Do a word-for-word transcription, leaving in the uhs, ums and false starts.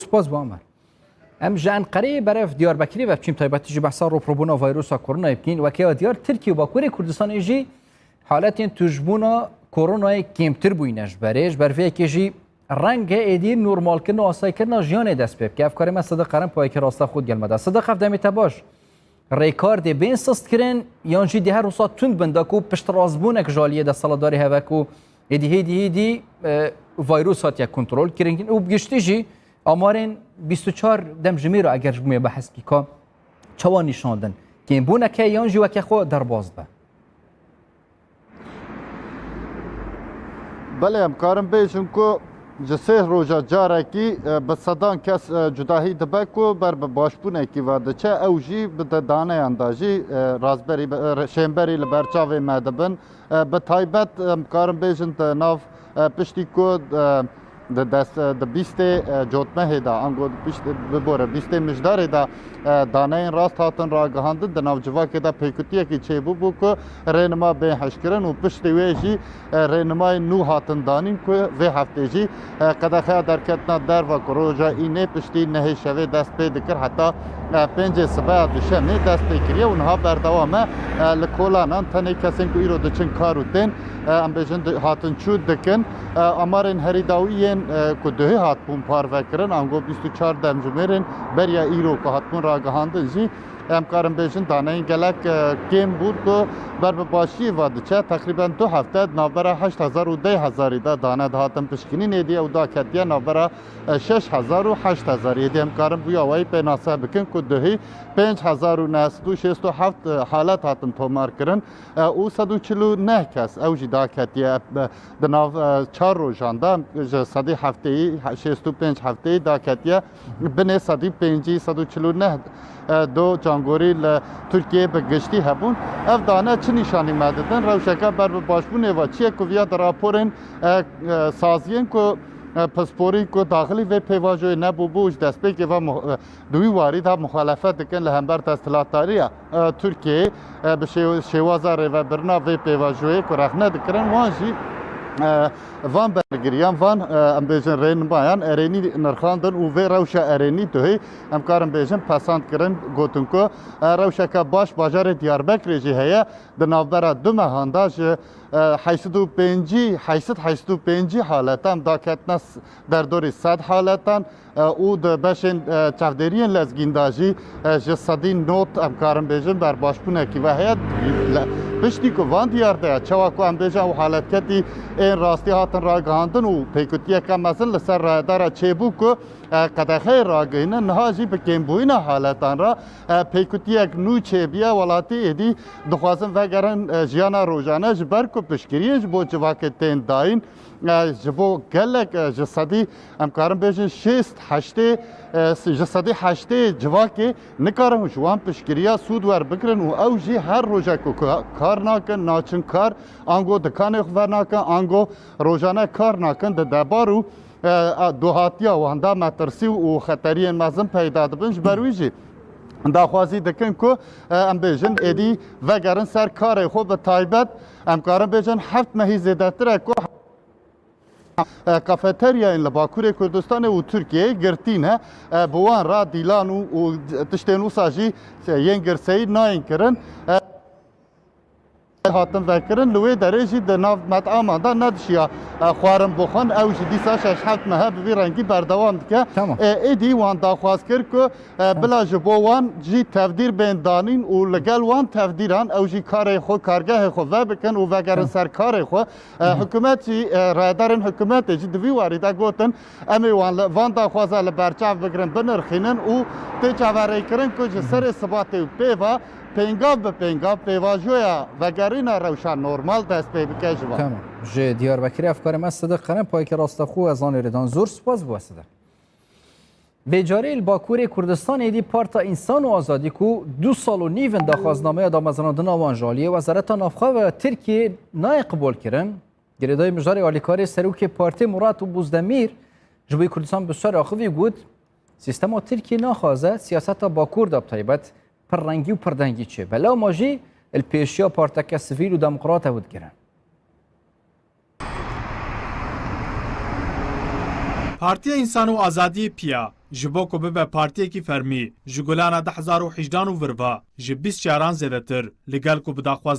Spas bo Amer. Em ji Enqereyê berev Diyarbekirê ve biçîn, taybetî jî behsa rûpirûbûna vayrusa koronayê bikîn. Weke ya diyar, Tirkiye û Bakurê Kurdistanê jî haletên tûjbûna koronayê kêmtir bûyne ji berê. Ji ber vê yekê jî reng e êdî normalkirina û asayîkirina jiyanê dest pê bike. Hevkarê me Sidiq Qerim payekî rasta xwe digel me de. Sidiq, ev demê te baş. Rêkar dê bên sist kirin yan jî dê her wisa tund bin da ku piştrastbûnek ji aliyê desthilatdarê hebe ku êdî hêdî hêdî, e, vayros hatiye kontrol kirin û bi giştî jî amarên bîst û çar demjimêr eger ji bo me behs bîka çawa nîşan din? Kêmbûnek heye yan jî weke xwe derbas dibe? Belê, em karin bêjin ku ji sê roja carekî, e, bi sedan kes, e, cudahî dibe ku ber bi başbûnekî ve diçe, ew jî bi de daneyan de jî, e, razberî, e, şênberî li ber çavê me dibin. E, bi taybet, em karin bêjin di nav, e, piştî ku, e, di dest, e, di bîstê, e, cotmehê de, ango di pişt, bibore, bîstê mijdarê de, e, daneyên rast hatin ragihandin, di nav civakê de pêkutiyekî çêbûbû ku rênima bên hişkirin û piştî wê jî, e, rênimayên nû hatin danîn ku vê heftê jî, e, qedexeya derketina derve ku roja înê piştî nehê şevê dest pê dikir heta, e, pêncê sibeya duşemê dest pê kiriye û niha berdewam e, e, li kolanan tenê kesên ku îro diçin kar û tên, e, em bêjin di-, hatin çû dikin. E, amarên herî dawî yên, e, ku duhê hatbûn parvekirin, ango bîst û çar demjimêrên beriya îro ku hatbûn ragihandin jî, em karin bêjin daneyên gelek, e, kêm bûn ku ber bi başiyê ve diçe. Teqrîben du hefte di navbera heşt hezar û deh hezarî de dane dihatin pişkinîn, êdî ew daketiye navbera, e, şeş hezar û heşt hezarî. Êdî em karin bi wî awayî pênase bikin ku duhî pênc hezar û neh sed û şêst û heft, e, halet hatin tomarkirin, e, û sed û çil û neh kes ew jî daketiye, e, di nav, e, çar rojan de ji sedî hefteyî, şêst û pênc hefteyî daketiye binê sedî pêncî, sed û çil û neh, e, do cangorî li Tirkiyeyê bi giştî hebûn. Ev dane çi nîşanî me didin? Rewşeke ber bi başbûnê ve çi ye ku viya di raporên, e, e, saziyên ku, e, pisporî ku daxilî vê pêvajoyê nebûbû û ji destpêkê ve mu-, e, di wî warî de muxalefet dikin li hember desthilatdariya, e, Tirkiyeyê, e, bi şêw-, şêwaza rêvebirina vê pêvajoyê ku rexne dikirin, wan jî, e, van bergiriyan, van, e, em bêjin rênimayan erênî nirxandin û vê rewşa erênî duhê, em karin bêjin, pesand kirin, gotin ku, e, rewşeke baş bajarê Diyarbekirê jî heye, di navbera du mehan de ji, e, heşt sed û pêncî, heşt sed, heşt sed û pêncî haletan daketine s-, derdorî sed haletan, e, û di beşên, e, çavdêriyên lezgîn de jî, e, ji sedî nod, em karin bêjin, berbaşbûnekî ve heye. Le-, piştî ku van diyar de ye, çawa ku em bêjin ew haletketî ên rastî hatin ragihandin û pêkutiyeke mezin li ser rayedara çêbû ku, e, qedexeyê ragihîne, niha jî bi kêmbûyîna haletan re, e, pêkutiyek nû çêbûye. Welatî êdî dixwazin vegerin, e, jiyana rojane, ji ber ku piştgiriyên ji bo civakê tên dayîn, e, ji bo gelek, e, ji sedî, em karin bêjin, şêst heştê, e, ji sedî heştê civakê nikarin ji wan piştgiriya sûd werbigirin û ew jî her rojek ku ka-, kar nakin, naçin kar, ango dikanê xwe venakin, ango rojane kar nakin, di debar û, e, a, dohatiya wan de metirsî û xeteriyên mezin peyda dibin. Ji ber wî jî daxwazî dikin ku, e, em bêjin, êdî vegerin ser karê xwe, bi taybet em karin bêjin heft mehî zêdetir e ku, e, kafeteryayên li Bakurê Kurdistanê û Tirkiyeyê girtî ne, e, bi wan re dîlan û, û tiştên wisa jî, e, yên girseyî nayên kirin. E, hatin vekirin, li wê derê jî di nav met'aman de nedişiya, e, xwarin bixwin. Ew jî dîsa şeş heft mehe bi vî rengî berdewam dike. Tamam. E, êdî wan daxwaz kir ku, e, Tamam. bila ji bo wan jî tevdîr bên danîn û li gel wan tevdîran ew jî karê xwe, kargehê xwe vebikin û vegerin Tamam. ser karê xwe. E, Hı hı. Hikûmet jî, e, rayedarên hikûmetê jî di vî warî de gotin, em ê wan li, van daxwaza li berçav bigirin, binirxînin û tê çaverêkirin ku ji Hı hı. serê sibatê û pê ve pêngav bi pêngav pêvajoya vegerîna rewşa normal dest pê bike ji van. Tamam. Ji Diyarbekirê hevkarê me Sidiq Qerem payekê rasta xwe ez anê rêdan. Zor spas bo Sidiq. Vê carê li Bakurê Kurdistanê êdî Parta Însan û Azadî ku du sal û nîv in daxwaznameya damezrandina wan ji aliyê Wezareta Navxwe ve Tirkiyê nayê qibulkirin. Girêdayî mijarê alîkarê serokê partê Murat Buzdemîr ji bo Kurdistan bi ser axivî got, sîstema Tirkiyê naxwaze siyaseta Bakur de bi taybet pirrengî û pirdengî çêbe. Lewma jî li pêşiya parteke sivîl û demokrat ew digirin. Partiya Însan û Azadiyê, piya, ji bo ku bibe partiyekî fermî, ji gulana du hezar û hejdan û vir ve, ji bîst caran zêdetir, li gel ku bi daxwaz